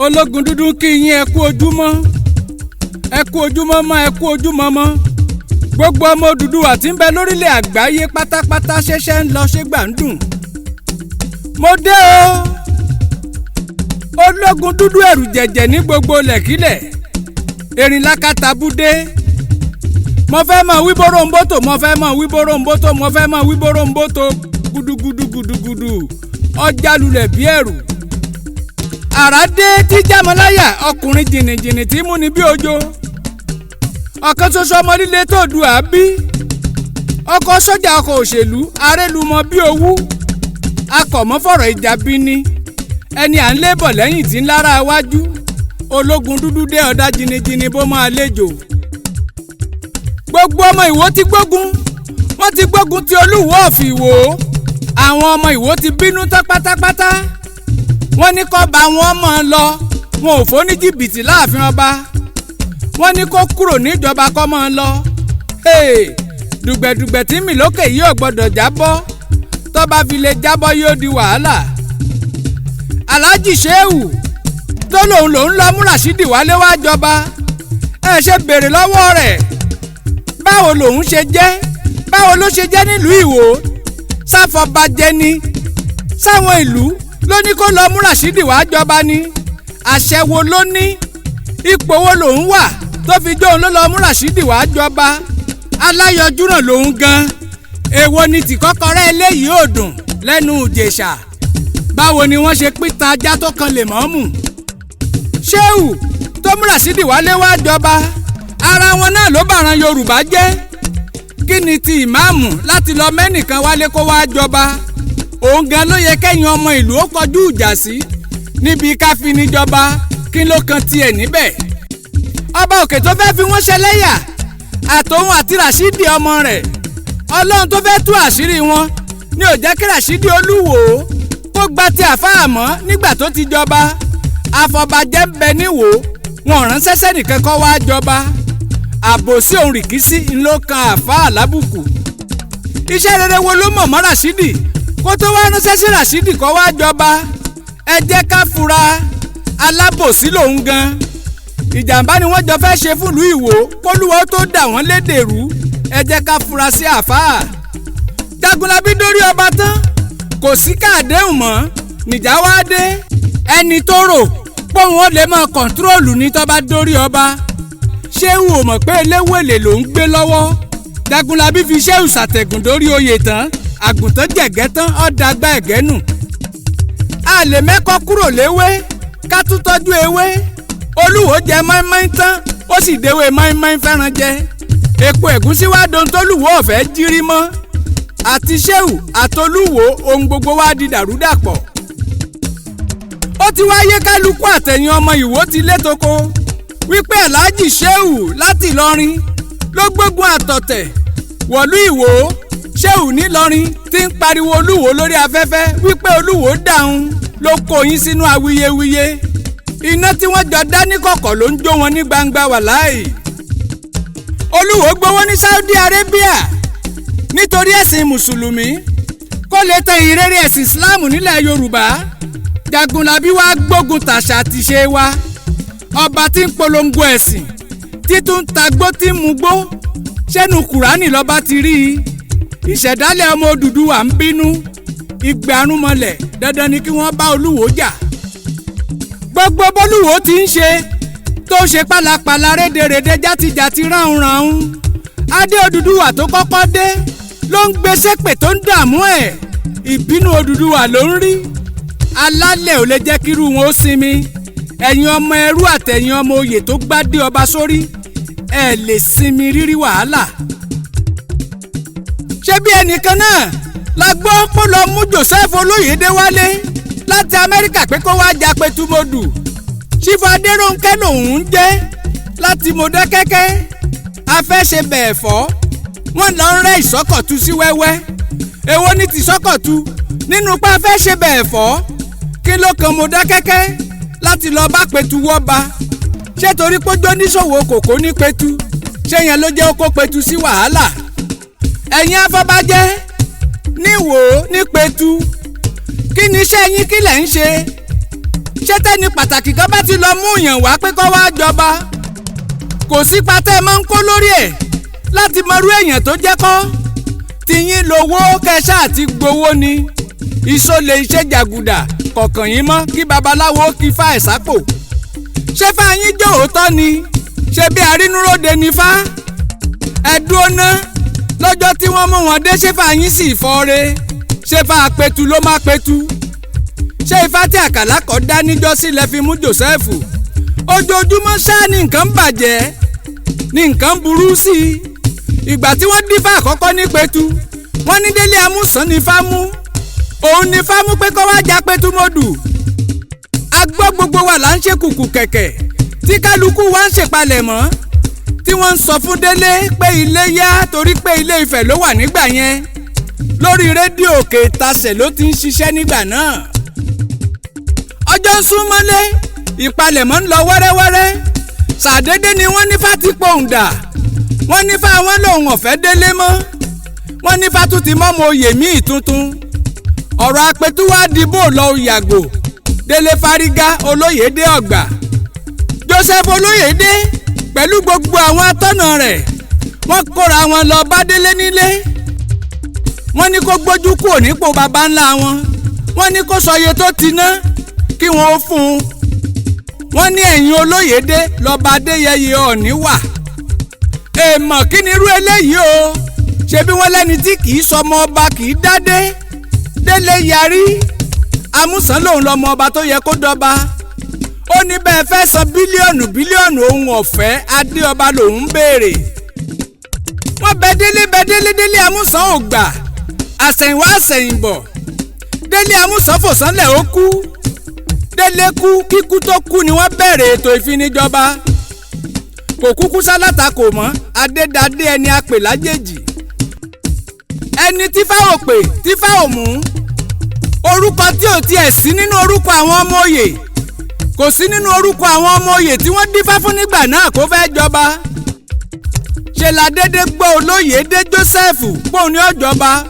Ológun dúdú kí yín, ẹ kú ojúmọ́, ẹ kú ojúmọ́ mọ́, ẹ kú ojúmọ́ mọ́. Gbogbo ọmọ Odùduwà tí ń bẹ lórílẹ̀ àgbáyé pátápátá, ṣẹ̀ṣẹ̀ ń lọ ṣégbà ń dùn. Mo dé o, ológun dúdú ẹ̀rù jẹ̀jẹ̀ ní gbogbo lẹ̀kílẹ̀ erin lákàtàbúdé. Mo fẹ́ mọ̀ wí bóròǹbótò, mo fẹ́ mọ̀ wí bóròǹbótò, mo fẹ́ mọ̀ wí bóròǹbótò. Gudugudu gudugudu ọjà lulẹ̀ bí ẹ̀rù. Àrá dé tí jámọ́láyà, ọkùnrin jìnnìjìnnì tí múni bí ojo. Ọ̀kan ṣoṣo ọmọ líle tó du àbí. Ọkọ̀ sójà, ọkọ̀ òṣèlú, arélumọ bí owú. Akọ̀mọ́fọ̀rọ̀ ìjà bí ní. Ẹni à ń lébọ̀ lẹ́yìn tí ń lára wájú. Ológun dúdú dé ọ̀dá jìnnìjìnnì bó máa léjò. Gbogbo ọmọ Ìwó ti gbógun, wọ́n ti gbógun ti Olúwo of Ìwó. Àwọn ọmọ Ìwó ti bínú tán pátápátá. Wọ́n ní kó bá wọn mọ̀ ọ́n lọ, wọn ò fóní jìbìtì láàfin ọba. Wọ́n ní kó kúrò níjọba kó mọ̀ ọ́n lọ. Dùgbẹ̀dùgbẹ̀ tí mì lókè yìí ò gbọ́dọ̀ jábọ́, tó bá fi lè jábọ́ yóò di wàhálà. Alhaji Shehu tó lòun lòun lọ mú Rashidi wálé wá jọba, ẹ ṣe béèrè lọ́wọ́ rẹ̀ báwo lòun ṣe jẹ́, báwo ló ṣe jẹ́ nílùú Ìwó? Sáfọbajẹ ni sáwọn ìlú ló ní kó lọ mú Rashidi wá jọba ni? Àṣẹ wo ló ní? Ipò wo lòun wà tó fi jóun ló lọ mú Rashidi wá jọba? Aláyọjúràn lòun gan. Èwo ni tìkọ́kọrẹ́ eléyìí ò dùn lẹ́nu Ìjẹ̀ṣà? Báwo ni wọ́n ṣe pín ta ajá tó kan lè mọ́mù? Shehu tó mú Rashidi wálé wá jọba, ara wọn náà ló bàrán Yorùbá jẹ́. Kí ni ti ìmáàmù láti lọ mẹ́nìkan wálé kó wá jọba? Òun gan ló yẹ kẹ́yìn ọmọ ìlú ó kọjú ìjà sí níbi ká fi ní jọba. Kí ló kan tiẹ̀ níbẹ̀? Ọba òkè tó fẹ́ fi wọ́n ṣẹlẹ́yà àtòun àti Rashidi ọmọ rẹ̀, Ọlọ́run tó fẹ́ tú àṣírí wọn ni ò jẹ́ kí Rashidi Olúwo kó gba ti àfáà mọ́ nígbà tó ti jọba. Afọbajẹ́ ń bẹ níwò, wọn ránṣẹ́ sẹ́nìkan kó wá jọba. Àbòsí òun rìkísí ló kan àfáà lábùkù. Iṣẹ́ rere wo ló mọ̀ mọ́ Rashidi kó tó wá ránṣẹ́ sí Rashidi kó wá jọba? Ẹ jẹ́ ká fura, alábòsí lòun gan. Ìjàmbá ni wọ́n jọ fẹ́ ṣe fúnlùú Ìwó kólúwọ́ tó dà wọ́n lédè rú. Ẹ jẹ́ ká fura sí àfáà. Jagunlabi dórí ọba tán, kò sí káàdéhùn mọ́, nìjà wá dé. Ẹni tó rò póun ó lè máa kọ̀ǹtírólù ní tó bá dórí ọba. Ṣéhù ò mọ̀ pé eléwèlè ló ń gbé lọ́wọ́. Jagunlabi fi Ṣéhù ṣàtẹ̀gùn dórí oyè tán, àgùntàn jẹ̀gẹ́ tán, ọ̀dà gba ẹ̀gẹ́ nù. A lè mẹ́kọ́ kúrò léwé ká tún tọ́jú ewé. Olúwo jẹ mọ́ínmọ́ín tán, ó sì déwé mọ́ínmọ́ín fẹ́ràn jẹ. Epo ẹ̀gúsí wá dohun tólúwo ọ̀fẹ́ jírí mọ́. Àti Ṣéhù àtolúwo ohun gbogbo wá di dàrúdàpọ̀. Ó ti wáyé kálukú àtẹ̀yìn ọmọ Ìwó ti létoko wípé Alhaji Shehu láti Ìlọrin ló gbógun àtọ̀tẹ̀ wọ̀lú Ìwó. Shehu nílọrin tí ń pariwo Olúwo lórí afẹ́fẹ́ wípé Olúwo dáhùn ló kó yín sínú awuyewuye. Iná tí wọ́n jọ dá ní kọ̀kọ̀ ló ń jó wọn ní gbangba wàláì. Olúwo gbowó ní Saudi Arabia nítorí ẹ̀sìn mùsùlùmí kó lè tẹ ìrere ẹ̀sìn Islam nílẹ̀ Yorùbá. Jagunlabi wá gbógun tàṣà àtìṣe wa. Ọba tí ń polongo ẹ̀sìn títún tagbó tí ń mugbó, ṣẹ́nu Kùránì lọ́ba ti rí i. Ìṣẹ̀dálẹ̀ ọmọ Odùduwà ń bínú ìgbàrúnmọlẹ̀, dandan ni kí wọ́n bá Olúwo jà. Gbogbo bólúwo ti ń ṣe tó ń ṣe pálapàla rédèrèdè játijàti ránhunràhun. Adé Odùduwà tó kọ́kọ́ dé ló ń gbé sépè tó ń dààmú ẹ̀. Ìbínú Odùduwà ló ń rí. Alálẹ̀ ò lè jẹ́ kírú wọn ó sinmi. Ẹ̀yin ọmọ ẹrú àtẹ̀yin ọmọ oyè tó gbádé ọba sórí, ẹ lè sinmi rírí wàhálà. Ṣé bí ẹnìkan náà la gbọ́ pé lọ mú Joseph Olóyèdé wálé láti Amẹ́ríkà pé kó wáá ja Pétúmọ́dù? Ṣífù Adérónkẹ́ lòun ń jẹ́ láti Mọdákẹ́kẹ́. Afẹ́ṣe bẹ̀ẹ̀ fọ́, wọ́n lọ ń rẹ́ ìsọ́kọ̀tù sí wẹ́wẹ́. Èwo ni tìsọ́kọ̀tù nínú pé afẹ́ṣe bẹ̀ẹ̀ fọ́? Kí ló kan Mọdákẹ́kẹ́ láti lọ bá Pétu wọ́ba? Ṣé torí pójó níṣòwò kòkó ní Pétu, ṣé yẹn ló jẹ́ kó Pétu sí wàhálà? Ẹ̀yin afọbajẹ́ níwò ní Pétu, kí ni iṣẹ́ yín? Kí lẹ̀ ń ṣe? Ṣé tẹ́ni pàtàkì kan bá ti lọ mú yàn wá pé kó wá jọba, kò sí patẹ́ máa ń kó lórí ẹ̀ láti mọrú èèyàn tó jẹ́ kọ́. Tiyín lowó kẹsà àti gbowó ni ìsọlẹ̀ iṣẹ́ jàgùdà kọ̀ọ̀kan yín mọ́ kí babaláwo kí fá ẹ̀ sápò. Ṣé fáyín jẹ́ òótọ́ ni? Ṣé bí arínúróde ni fá? Ẹ̀dùn ọ̀nà lọ́jọ́ tí wọ́n mú wọn dé, ṣé fáyín sì fọ́re? Ṣé fá apẹ̀tù ló má pẹ̀tù? Ṣé ifá tí àkàlà kọ́ dá níjọ́sí lẹ fi mú Jósẹ́fù? Ojoojúmọ́ ṣáá ni nǹkan ń bàjẹ́, ni nǹkan burú sí i. Ìgbà tí wọ́n dífá àkọ́kọ́ ní Pẹ̀tù, wọ́n ní Délé Amúsàn ní fá mú, òun ní fá mú pé kó wá ja Pẹ̀tù mọ́dù. A gbọ́ gbogbo wa là ń ṣe kùkù kẹ̀kẹ́ tí kálukú wa ń ṣèpalẹ̀mọ́, tí wọ́n ń sọ fún Délé pé ilé yá torí pé Ilé Ifẹ̀ ló wà nígbà yẹn. Lórí rédíò Òkè Ìtasẹ̀ ló ti ń ṣiṣẹ́ nígbà náà. Ọjọ́ ń sún mọ́lé, ìpalẹ̀mọ́ ń lọ wẹ́rẹ́wẹ́rẹ́. Ṣàdédé ni wọ́n ní fá ti pohùn dà. Wọ́n ní fá wọn lòun ọ̀fẹ́ Délé mọ́. Wọ́n ní fá tún ti mọ́mọ oyè míì tuntun. Ọ̀rọ̀ apẹ̀tù wá di bó lọ yàgò. Délé fárígá, Olóyèdé ọ̀gbà. Joseph Olóyèdé pẹ̀lú gbogbo àwọn atọ́nà rẹ̀, wọ́n kóra wọn lọ bá Délé nílé. Wọ́n ní kó gbójú kúrò nípò baba ńlá wọn. Wọ́n ní kó sọ iye tó ti ná kí wọ́n ó fún un. Wọ́n ní ẹ̀yìn Olóyèdé lọ́ba Adéyẹyè Ọ̀ọ̀ni wà. Èèmọ̀ kí ni irú eléyìí o? Ṣebí wọ́n lẹ́ni tí kì í sọmọ ọba kì í dádé. Délé yarí, Amúsàn lòun lọmọ ọba tó yẹ kó dọba. Ó ní bẹ́ẹ̀ fẹ́ san bílíọ̀nù bílíọ̀nù ohun ọ̀fẹ́, adé ọba lòun ń béèrè. Wọ́n bẹ Délé bẹ Délé, Délé Amúsàn ò gbà. Àsẹ̀yìnwá àsẹ̀yìnbọ̀, Délé Amúsàn fòsánlẹ̀ ó kú. Délé kú, kíkú tó kú ni wọ́n bẹ̀rẹ̀ ètò ìfinijọba. Kò kúkú sálátà kò mọ́, adédadé ẹni apè lájèjì. Ẹni tífá ò pè tífá ò mú, orúkọ tí ò tiẹ̀ sí nínú orúkọ àwọn ọmọ oyè, kò sí nínú orúkọ àwọn ọmọ oyè tí wọ́n dífá fún nígbà náà kó fẹ́ jọba. Ṣe la dédé gbọ́ Olóyèdé Joseph pòun ní ọ̀jọba.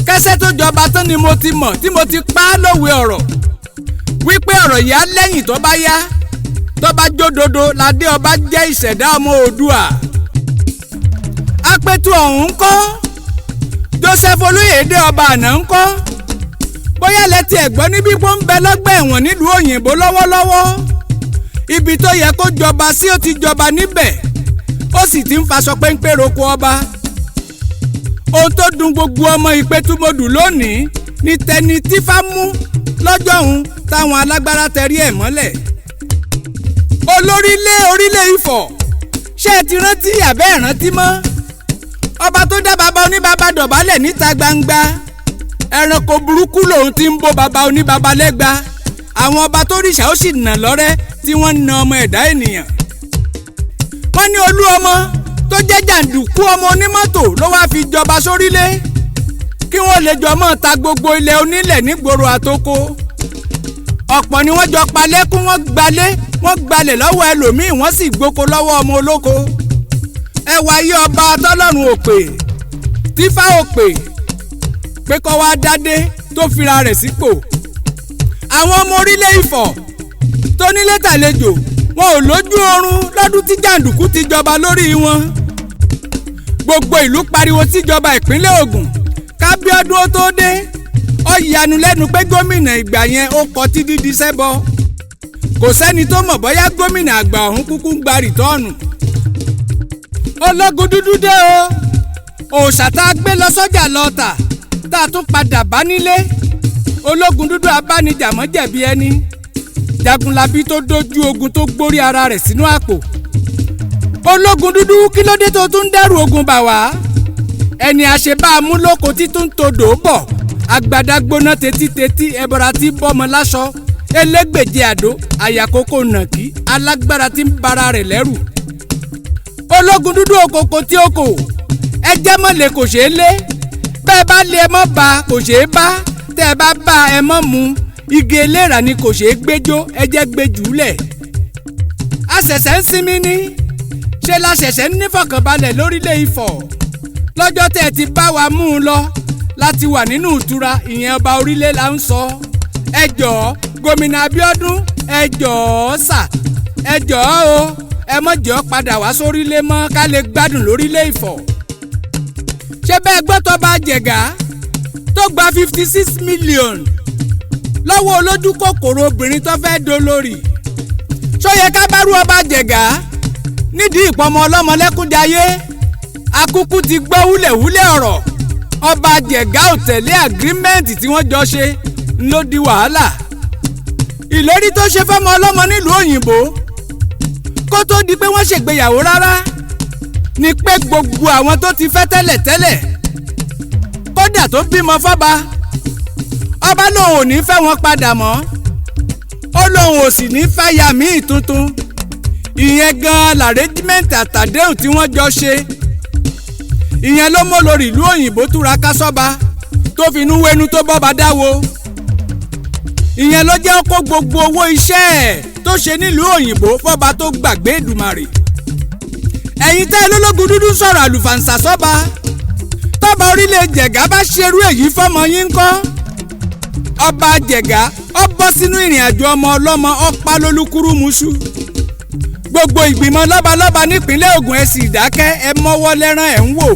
Kẹ́sẹ́ tó jọba tán ni mo ti mọ̀ tí mo ti pa á lówe ọ̀rọ̀ wípé ọ̀rọ̀ yìí á lẹ́yìn tó bá yá, tó bá jódodo ládé ọba jẹ́ ìṣẹ̀dá ọmọ Oòduà. Apẹ̀tù ọ̀hún ń kọ́, Joseph Olóyèdé ọba àná ń kọ́. Bóyá lẹ́tí ẹ̀gbọ́n níbí pé ó ń bẹ lọ́gbà ẹ̀wọ̀n nílùú òyìnbó lọ́wọ́lọ́wọ́. Ibi tó yẹ kó jọba sí ó ti jọba níbẹ̀, ó sì ti ń faṣọ péńpé roko ọba. Ohun tó dùn gbogbo ọmọ Ìpẹ́tùmọdù lónìí ní tẹni tífá mú lọ́jọ́ òun táwọn alágbára tẹrí ẹ̀ mọ́lẹ̀. Olórílé orílẹ̀ Ifọ̀, ṣé ẹ ti rántí àbẹ́ ẹ̀ rántí mọ́? Ọba tó dá baba oníbaba dọ̀bálẹ̀ níta gbangba, ẹranko burúkú lòun ti ń bó baba oníbaba lẹ́gba. Àwọn ọba tó ríṣà ó sì nà lọ́rẹ́ tí wọ́n ń na ọmọ ẹ̀dá ènìyàn. Wọ́n ní olú ọmọ tó jẹ́ jàǹdùkú ọmọ onímọ́tò ló wáá fi jọba sórílé, kí wọ́n lè jọ mọ́ ta gbogbo ilẹ̀ onílẹ̀ nígboro àtoko. Ọ̀pọ̀ ni wọ́n jọ palẹ́kún, wọ́n gbalé, wọ́n gbalẹ̀ lọ́wọ́ ẹlòmíì, wọ́n sì gboko lọ́wọ́ ọmọ olóko. Ẹ wáyé ọba tọ́lọ́run òpè tífá òpè pé kọ́ wá dádé tó fira rẹ̀ sípò. Àwọn ọmọ orílẹ̀ Ifọ̀ tó nílé tàlejò wọn ò lójú oorun lọ́dún tí jàǹdùkú ti jọba lórí wọn. Gbogbo ìlú pariwo síjọba ìpínlẹ̀ Ògùn kábíọ́dún ó tó dé. Ó yanu lẹ́nu pé gómìnà ìgbà yẹn ó kọ tí dídí sẹ́bọ. Kò sẹ́ni tó mọ̀ bóyá gómìnà àgbà ọ̀hún kúkú ń gba rìtọ́ọ̀nù. Ológun dúdú dé o, òòṣà tá a gbé lọ sọ́jà lọ tà tá a tún padà bá nílé. Ológun dúdú abánijàmọ́ jẹ̀bi ẹni. Jagunlabi tó dojú ogun tó gbórí ara rẹ̀ sínú àpò. Ológun dúdú, kí ló dé tó tún dẹ́rù ogun bà wá? Ẹni àṣebáamú lóko títún todò bọ̀, agbada gbóná tetítetí, ẹbọra tí bọ́mọ láṣọ, elégbèje àdó, àyàkókò nàkí, alágbára tí ń bara rẹ̀ lẹ́rù. Ológun dúdú òkòkò tí ó kò ẹjẹ́ mọ̀lẹ́ kò ṣeé lé, bẹ́ẹ̀ bá lé ẹ mọ́ ba kò ṣeé bá, tẹ́ ẹ bá bá ẹ mọ́ mu, igi eléèrà ni kò ṣeé gbẹ́jọ́, ẹjẹ́ gbé jùúlẹ̀. A ṣẹ̀ṣẹ̀ ń sinmi ní ṣe la ṣẹ̀ṣẹ̀ ń nífọ̀kànbalẹ̀ lórílẹ̀ Ifọ̀. Lọ́jọ́ tẹ́ ẹ ti bá wa mú un lọ láti wà nínú ìtura, ìyẹn ọba orílẹ̀ la ń sọ. Ẹ jọ̀ọ́ Gómìnà Abíọ́dún, ẹ jọ̀ọ́ sà, ẹ jọ̀ọ́ o, ẹ má jẹ́ ó padà wá sórílẹ̀ mọ́ ká lè gbádùn lórílẹ̀ Ifọ̀. Ṣé bẹ́ẹ̀ gbọ́ tọ́ba Jẹ̀gá tó gba 56 million lọ́wọ́ olójú kòkòrò obìnrin tó fẹ́ dolórí? Ṣó yẹ ká bá rú ọba Jẹ̀gá nídìí ìpọmọ ọlọ́mọ lẹ́kúnjayé? Akúkú ti gbọ́ wúlẹ̀wúlẹ̀ ọ̀rọ̀. Ọba Jẹ̀gá ò tẹ̀lé agreement tí wọ́n jọ ṣe ló di wàhálà. Ìlérí tó ṣe fọ́mọ ọlọ́mọ nílùú òyìnbó kó tó di pé wọ́n ṣègbéyàwó rárá ni pé gbogbo àwọn tó ti fẹ́ tẹ́lẹ̀tẹ́lẹ̀, kódà tó bímọ fọ́ba, ọba lòun ò ní fẹ́ wọn padà mọ́, ó lòun ò sì ní fàyà míì tuntun. Ìyẹn gan-an làrẹ́jímẹ́ǹtì àtàdéhùn tí wọ́n jọ ṣe. Ìyẹn ló mọ́ lórí ìlú òyìnbó túra ká sọ́ba tó finú wénú tó bọ́ba dáwo. Ìyẹn ló jẹ́ kó gbogbo owó iṣẹ́ ẹ̀ tó ṣe nílùú òyìnbó fọ́ba tó gbàgbé Èdùmàrè. Ẹ̀yin tẹ́ olólógun dúdú sọ̀rọ̀ àlùfàǹsà sọ́ba, tọ́ba orílẹ̀ Jẹ̀gá bá ṣerú èyí fọ́mọ yín ńkọ́? Ọba Jẹ̀gá ó bọ́ sínú ìrìn àjò ọmọ ọlọ́mọ, ọ̀pá lólúkúrúmuṣu. Gbogbo ìgbìmọ̀ lọ́balọ́ba nípínlẹ̀ Ògùn, ẹ sì dákẹ́, ẹ mọ́wọ́ lẹ́rán, ẹ̀ ń wò.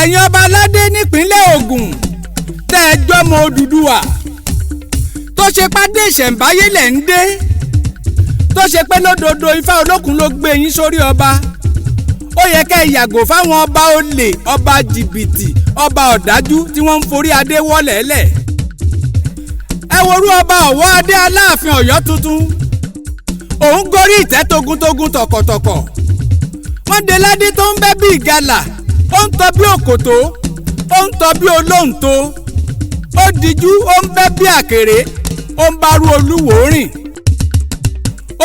Ẹ̀yin ọba aládé nípínlẹ̀ Ògùn tẹ́ ẹ jọ́mọ Odùduwà tó ṣe pàdé ìṣẹ̀ǹbáyé lẹ̀ ń dé, tó ṣe pé lódodo Ifá Olókun ló gbé yín sórí ọba, ó yẹ ká ẹ yàgò fáwọn ọba olè, ọba jìbìtì, ọba ọ̀dájú tí wọ́n ń forí adé wọ́lẹ̀ lẹ̀. Ẹ worú ọba Ọ̀wọ́ Adé Aláàfin Ọ̀yọ́ tuntun, òun gorí ìtẹ́ togun-togun tọ̀kọ̀tọ̀kọ̀. Wọ́n de ládé tó ń bẹ́ bí ìgalà, ó ń tọ́ bí òkòtó, ó ń tọ́ bí olóǹtó, ó dijú, ó ń bẹ́ bí àkèré, ó ń barú olúwo rìn.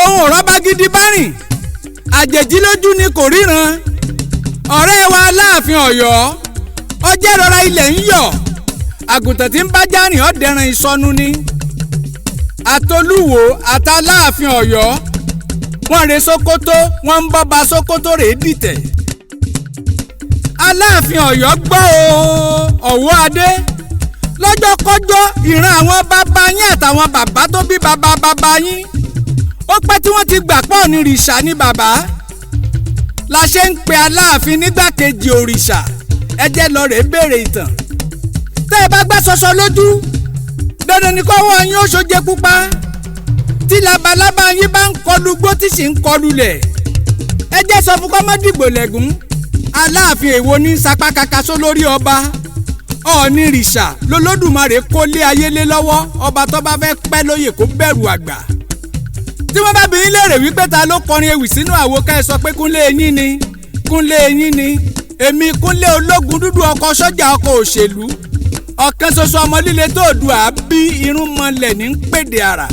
Ohun ọ̀rọ̀ bá gidi bá rìn, àjèjì lójú ni kò ríran. Ọ̀rẹ́ wa Aláàfin Ọ̀yọ́, ọjẹ́ rọra, ilẹ̀ ń yọ̀, àgùntàn tí ń bá járìn ọ́ dẹran ìsọnù ni. Àtolúwo àtàláàfin Ọ̀yọ́ wọ́n re Sókótó, wọ́n ń bọ́ba Sókótó rèé dìtẹ̀. Aláàfin Ọ̀yọ́ gbọ́ o, Ọ̀wọ́ Adé, lọ́jọ́kọ́jọ́ ìran àwọn bàbá yín àtàwọn bàbá tó bí bàbá bàbá yín, ó pẹ́ tí wọ́n ti gbà pọ̀ ní òrìṣà ní bàbá la ṣe ń pe Aláàfin nígbàkejì òrìṣà. Ẹ jẹ́ lọ rèé béèrè ìtàn. Tẹ́ ẹ bá gbá ṣọṣọ lójú, dandan ni kọ́wọ́ yín ó ṣoje pupa. Tí labalábá yín bá ń kọlu gbó tí sì ń kọlu lẹ̀, ẹ jẹ́ sọ fún kọ́mọ́dìgbò lẹ́gùn. Aláàfin èwo ní sapá kakaṣó lórí ọba? Ọ̀ọ́ni rìṣà lolódùmarè kó lé ayé lé lọ́wọ́. Ọba tó bá fẹ́ pẹ́ lóyè kó bẹ̀rù àgbà. Tí wọ́n bá bi yín léèrè wípé ta ló kọrin ewì sínú àwo, ká ẹ sọ pé Kúnlé eyín ni, Kúnlé eyín ni. Èmi Kúnlé Ológun Dúdú, ọkọ sọ́jà, ọkọ òṣèlú, ọ̀kan ṣoṣo ọmọ líle tó dù á bí irun mọlẹ̀ ní pèdè àrà.